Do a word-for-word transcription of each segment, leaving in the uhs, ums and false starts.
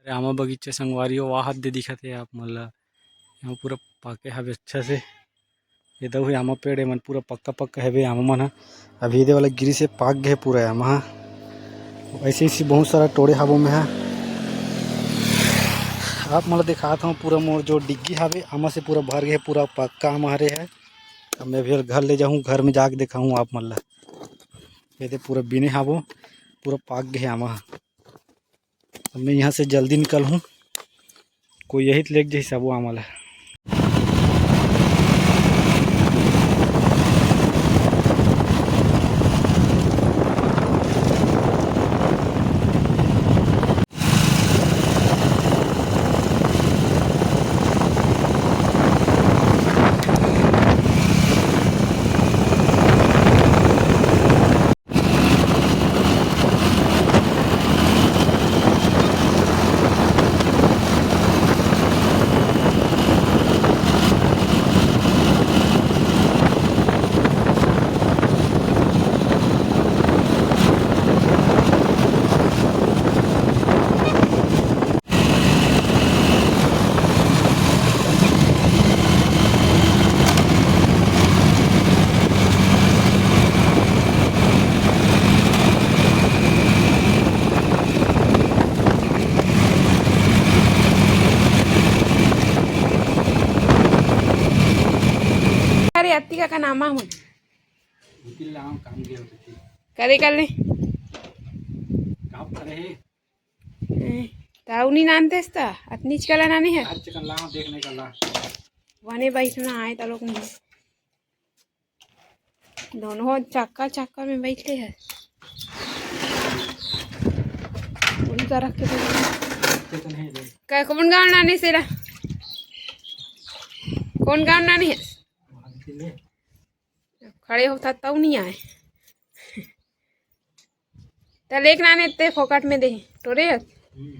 आमा बगीचा संगवारी हो, वाहत दे दिखत हे आप मन ला। यहाँ पूरा पाके हवे अच्छा से। ये दऊ हे आमा पेड़, ये मन पूरा पक्का पक्का हवे आमा मन ह। अभी ये दे वाला गिरी से पाक गए पूरा आमा ह। ऐसे ऐसे बहुत सारा टोड़े हाबो में ह। आप मन ला दिखात हूँ, पूरा मोर जो डिग्गी हावे आमा से पूरा भर गए, पूरा पक्का आमा हरे है। अब मैं भी घर ले जाऊँ, घर में जाके दिखाऊँ आप मन ला। ये दे पूरा बिने हाबो, पूरा पाक गए आमा ह। अब मैं यहाँ से जल्दी निकल हूँ, कोई यही लेके जैसे वो आमा ला। अरे अत्ती का, का नाम है? उनके लाम काम गया होते थे। करे कर ले। काम करे है। ए, ताऊ नहीं नानते ता, अतनी चला नानी है। आज चकन लाम देखने का ला। वने बैठना आए ता लोग नहीं। दोनों हो चक्का चक्का में बैठे हैं। उनका रख के दे। चकन है इधर। का कौन गाँव नानी सेरा? कौन गाँव नानी है? वहाँ से ले। खड़े होता तब नहीं आए। त लेक नाने ते फोकट में दे। टोरे हस? हम्म।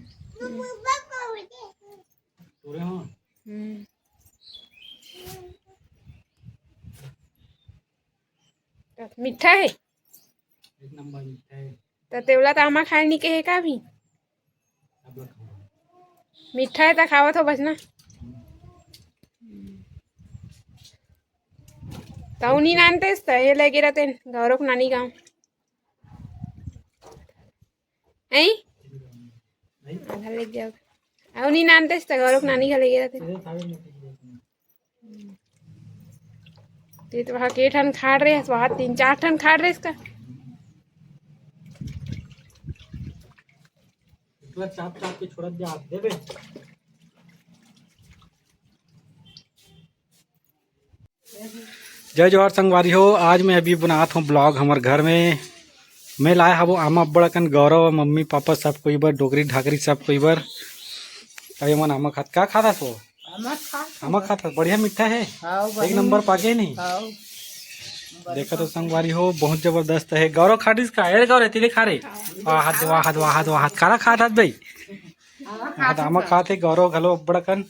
टोरे हो? हम्म। त मीठा है? एक नंबर मीठा है। त तेवला त आमा खाए नहीं कहे का भी? सब लोग खाओ। मीठा है त खावत हो बस ना। हम्म। तौनी नानतेस त हे लगे रहते गौरव के नानी गाँव। ऐ? आधा ले जाओ। अउ नहीं नानतेस त गौरव के नानी घर लगे रहते। ते तो वहाँ के ठन खाड़ रहे, वहाँ तीन चार ठन खाड़ रहे इसका। इतना चाप चाप के छोड़त जा, देबे। जय जोहार संगवारी हो, आज मैं अभी बनात हूँ vlog हमर घर में। मैं लाए हवो आमा अब्बड़ अकन, गौरव, मम्मी, पापा सब कोई बर, डोकरी ढाकरी सब कोई बर। अरे मन आमा खात, का खात हस वो? आमा खात हस? आमा खात हस, बढ़िया मीठा है। हाँ, एक बढ़िया नंबर मीठा। पाके नहीं? हाँ। देखा तो संगवारी हो, बहुत जबरदस्त है। गौरव खा दिस का? अरे गौरव, तेरे खा रे। हाँ। वाह, वाह, वाह, वाह, काला खात हस भाई। हाँ, त आमा खात हे गौरव घलो अब्बड़ अकन।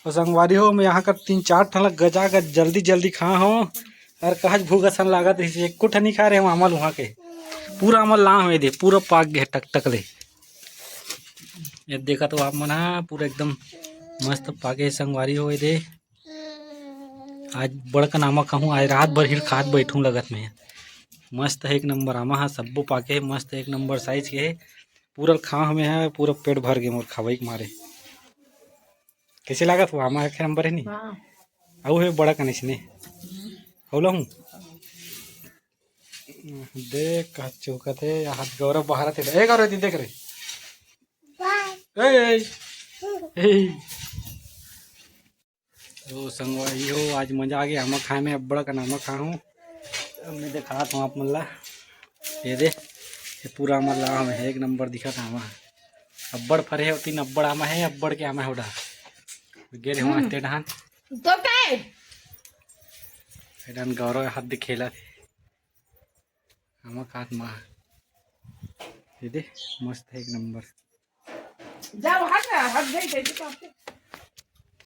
अउ संगवारी हो, मैं यहाँ कर तीन चार ठन ला गजा गज जल्दी जल्दी खा हो। अउ कहच भूख असन लागत रहिस, एको ठन नइ खा रहे हम आमा ल उहाँ के। पूरा आमा ला हो एदे, पूरा पाक गे टकटक ले। ये देखत हो आप मन हा, पूरा एकदम मस्त पाके संगवारी हो एदे। आज बड़कन आमा खाहूँ, आज रात भर हिल खात बैठूँ लगत में। मस्त है, एक नंबर आमा हा, सब्बो पाके हे, मस्त एक नंबर size के हे। पूरा खा हमें है, पूरा पेट भर गे मोर खवाई के मारे। कैसे लागत हुआ? आमा एक नंबर है नी? हाँ। अउ हे बड़ा कनिस ने। हौला हूँ। देख, कहा चौकत है, हाथ गौरव बहारत है। ए, गौरव, दी देख रे। ए, ए, ए। तो संगवारी हो, आज मजा आ गया आमा खाए में, अब्बड़ कन आमा खा हूँ। अब मैं दिखात हूँ आप मन ला, ये दे, ये पूरा आमा ला हमें एक नंबर दिखत आमा। अब्बड़ फरे हे, ओतीन अब्बड़ आमा हे, अब्बड़ के आमा हे ओडा। गे रहे हम्म। वहाँ ते डहान। तो का है? ए डहान गौरव हाथ दिखेला थे। आमा खात मा। ये दे, मस्त है एक नंबर। जा, हट ना, हट गई, गई तो आपके।